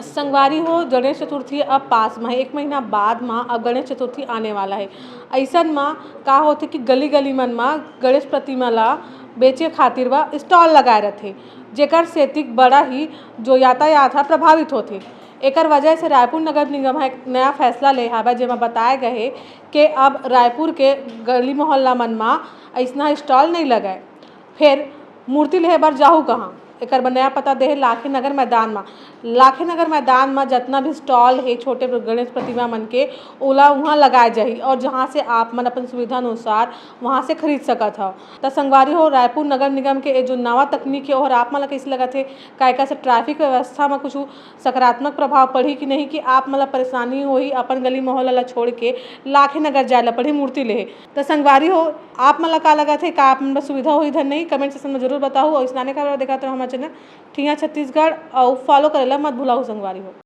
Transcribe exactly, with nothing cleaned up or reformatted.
संगवारी हो, गणेश चतुर्थी अब पास म हे, एक महीना बाद म अब गणेश चतुर्थी आने वाला हे। अइसन म का होथे कि गली-गली मन म गणेश प्रतिमा ला बेचे खातिर ब stall लगाए रथे, जेकर सेती बड़ा ही जो यातायात ह प्रभावित होथे। एकर वजह से रायपुर नगर निगम ह एक नया फैसला ले हावय, जेमा बताए गए हे कि अब रायपुर के गली मोहल्ला मन म अइसना stall नइ लगय। फेर मूर्ति लेहे बर जाहू कहाँ? एकर बर नया पता देहे लाखे नगर मैदान म। लाखे नगर मैदान म जतना भी stall हे छोटे गणेश प्रतिमा मन के, ओला उहाँ लगाए जाही और जहाँ से आप मन अपन सुविधा अनुसार वहाँ से खरीद सकत हव। त संगवारी हो, रायपुर नगर निगम के ए जो नवा तकनीक हे, ओहर आप मन ला कइसे लगत हे? का एकर से traffic व्यवस्था म कुछु सकारात्मक प्रभाव पड़ही कि नहीं, कि आप मन ला परेशानी होही अपन गली मोहल्ला ला छोड़ के लाखे नगर जाए ला पड़ही मूर्ति लेहे? त संगवारी हो, आप मन ला का लगत हे, का आप मन बर सुविधा होही धन नहीं, comment section में जरूर बताहू। और इसनाने खबर देखत रहो हमारे channel ठिया छत्तीसगढ़ और follow करे ला मत भुलाहू संगवारी हो।